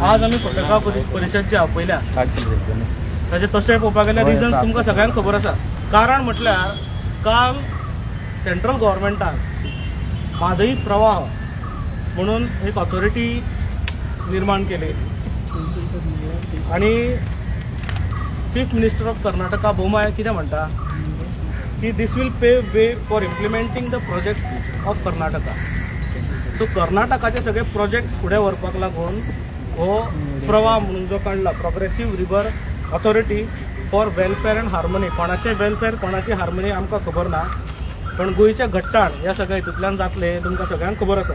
आज आमी पत्रकार परिशद जी आपयल्या ताजें तशें पळोवपाक गेल्यार रिजन्स तुमकां सगळ्यांक खबर आसा. कारण म्हटल्यार काल सेंट्रल गव्हर्मेंटान म्हादई प्रवाह म्हणून एक ऑथॉरिटी निर्माण केली आनी chief minister of Karnataka Bombay कितें म्हणटा की this will pave way for implementing the project of Karnataka. So कर्नाटकाचे सगळे प्रोजेक्ट्स फुडें व्हरपाक लागून हो प्रवाह म्हणून जो काडला, Progressive River Authority for Welfare and Harmony. कोणाचें वेलफेअर, कोणाची हार्मनी आमकां खबर ना, पण गोंयचें घट्टाण ह्या सगळ्या हितूंतल्यान जातलें हें तुमकां सगळ्यांक खबर आसा.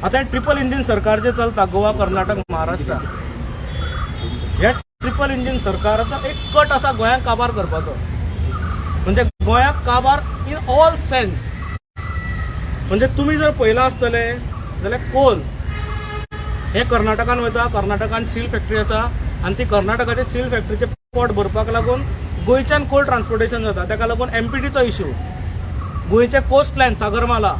आतां ट्रिपल इंजीन सरकार जें चलता गोवा, कर्नाटक, महाराष्ट्र, ह्या ट्रिपल इंजीन सरकाराचो एक कट आसा गोंयांक काबार करपाचो. म्हणजे गोंयाक काबार इन ऑल सेन्स. म्हणजे तुमी जर पळयलां आसतलें जाल्यार कोल हे कर्नाटकान वयता. कर्नाटकान स्टील फॅक्टरी आसा आनी ती कर्नाटकाचे स्टील फॅक्टरीचें पोट भरपाक लागून गोंयच्यान कोल ट्रान्सपोर्टेशन जाता. ताका लागून एमपीटीचो इशू, गोंयचे कोस्ट लायन सागरमाला,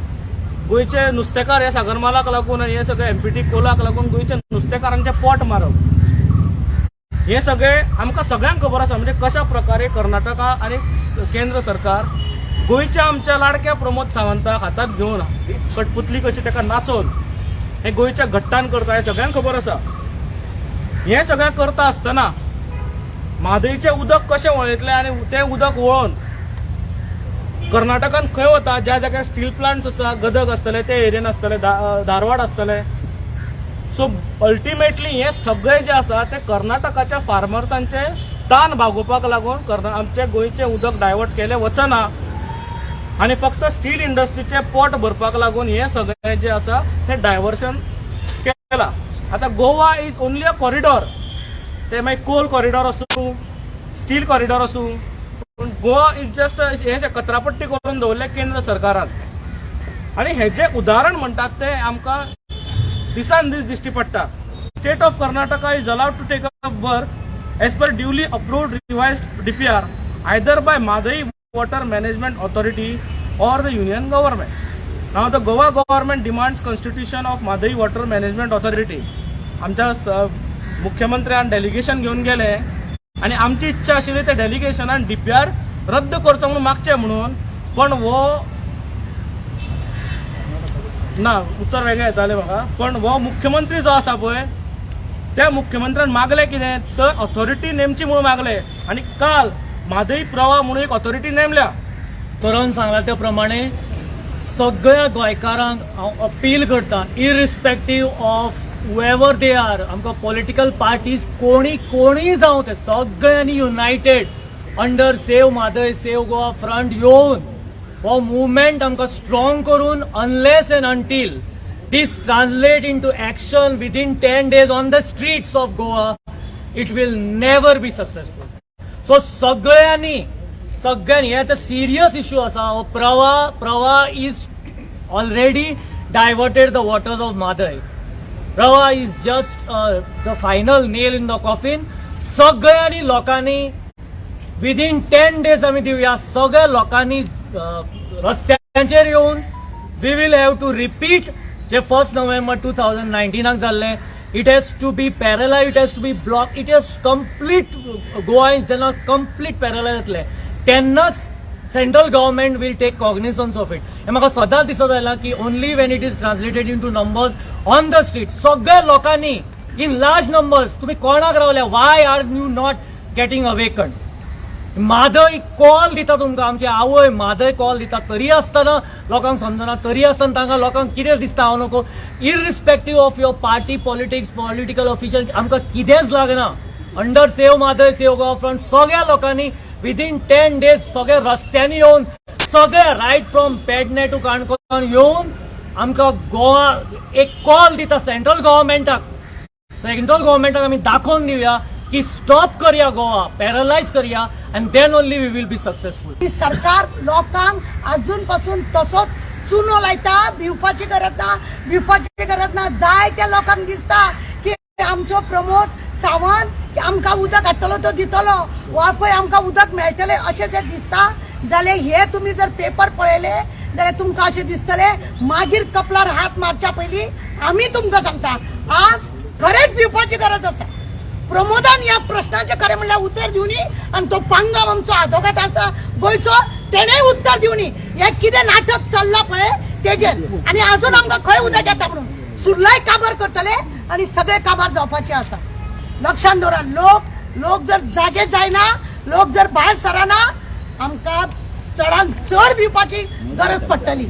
गोंयचे नुस्तेकार ह्या सागरमालाक लागून आनी हे सगळे एमपीटी कोलाक लागून गोंयच्या नुस्तेकारांचें पोट मारप, हे सगळें आमकां सगळ्यांक खबर आसा. म्हणजे कशा प्रकारे कर्नाटका आनी केंद्र सरकार गोंयच्या आमच्या लाडक्या प्रमोद सावंताक हातात घेवन कटपुतली कशी ताका नाचोवन हे गोंयच्या घट्टान करता हें सगळ्यांक खबर आसा. हें सगळें करता आसतना म्हादयचें उदक कशें वळयतलें आनी तें उदक वळोवन कर्नाटकान खंय वता? ज्या जाग्यार स्टील प्लांट्स आसा, गदग आसतले, ते एरियन आसतले, धारवाड आसतले. सो अल्टिमेटली हें सगळें जें आसा तें कर्नाटकाच्या फार्मर्सांचे तान भागोवपाक लागून आमचें गोंयचें उदक डायवर्ट केलें वचना आनी फक्त स्टील इंडस्ट्रीचें पोट भरपाक लागून हें सगळें जें आसा तें डायवर्शन केलां. आतां Goa is only a corridor. ते मागीर कोल कॉरिडॉर आसूं, स्टील कॉरिडॉर आसूं, पूण गोवा is just हें कचरापट्टी करून दवरलें केंद्र सरकारान. आनी हेजें उदाहरण म्हणटात तें आमकां दिसान दीस दिश्टी पडटा. State of Karnataka is allowed to take up work as per duly approved revised DPR, either by Mhadei Water Management Authority or the Union Government. Now the Goa government demands constitution of Mhadei Water Management Authority. आमच्या मुख्यमंत्र्यान delegation घेवन गेले आनी आमची इच्छा आशिल्ली त्या डेलिगेशनान DPR रद्द करचो म्हणून मागचें म्हणून, पण हो ना, उत्तर वेगळें येतालें म्हाका. पण हो मुख्यमंत्री जो आसा पळय, त्या मुख्यमंत्र्यान मागलें कितें तर ऑथॉरिटी नेमची म्हणून मागलें आनी काल म्हादई प्रवाह म्हणून एक ऑथॉरिटी नेमल्या. करून सांगला त्या प्रमाणे सगळ्या गोंयकारांक हांव अपील करता, irrespective of whoever they are, आमकां पॉलिटिकल पार्टीज कोणी कोणीय जावं, ते सगळ्यांनी united under Save Mhadei Save Goa Front येवन हो मुवमेंट आमकां स्ट्रॉंग करून, unless and until this translate into action within 10 days on the streets of Goa, it will never be successful. So सगळ्यांनी सगळ्यांनी, हे आतां सिरियस इश्यू आसा हो. प्रवाह, Pravah is already diverted the waters of Mhadei. Pravah is just the final nail in the coffin. सगळ्यांनी लोकांनी within 10 days आमी दिवया, सगळ्या लोकांनी रस्त्यांचेर येवन we will have to repeat J first November 2019आक जाल्लें. It has to be paralyse, it has to be block, it has complete Goa. जेन्ना कंप्लीट पॅरलायज जातलें तेन्नाच Central Government will take cognizance of it. हें म्हाका सदांच दिसत आयलां की only when it is translated into numbers on the street, सगळ्या लोकांनी इन लार्ज नंबर्स, तुम्ही कोणाक रावल्या, why are you not getting awakened? Mhadei call दिता तुमकां, आमची आवय म्हादय कॉल दिता, तरी आसतना लोकांक समजना. तरी आसतना तांकां लोकांक कितें दिसता हांव नको. Irrespective of your party politics, political official, आमकां कितेंच लागना. Under Save Mhadei Save Goa Front सगळ्या लोकांनी विदीन 10 डेज सगळे रस्त्यांनी येवन, सगळे right from Pernem to Canacona येवन आमकां गोवा एक कॉल दिता सेंट्रल गव्हर्मेंटाक. सेंट्रल गव्हर्मेंटाक आमी दाखोवन दिवया की स्टॉप करया, गोवा पॅरलायज करया and then only we will be successful. ही सरकार लोकांक अजून पासून तसोच चुनो लायता. भिवपाची गरज ना, भिवपाची गरज ना. जायत्या लोकांक दिसता की आमचो प्रमोद सावंत आमकां उदक हाडटलो, तो दितलो वा पळय आमकां उदक मेळटलें अशें जर दिसता जाल्यार हे तुमी जर पेपर पळयले जाल्यार तुमकां अशें दिसतलें. मागीर कपलार हात मारच्या पयलीं आमी तुमकां सांगता. आज खरेंच भिवपाची गरज आसा. प्रमोदान ह्या प्रश्नाचें खरें म्हणल्यार उतर दिवनी आनी तो पांगाम आमचो आदोगाद आसा गोंयचो, तेणेय उत्तर दिवनी. हें कितें नाटक चल्लां पळय तेजेर, आनी अजून आमकां खंय उदक येता म्हणून सुर्लाय काबार करतले आनी सगळे काबार जावपाचे आसा. लक्षात दवरा, लोक लोक जर जागे जायना, लोक जर भायर सरना, आमकां चडान चड भिवपाची गरज पडटली.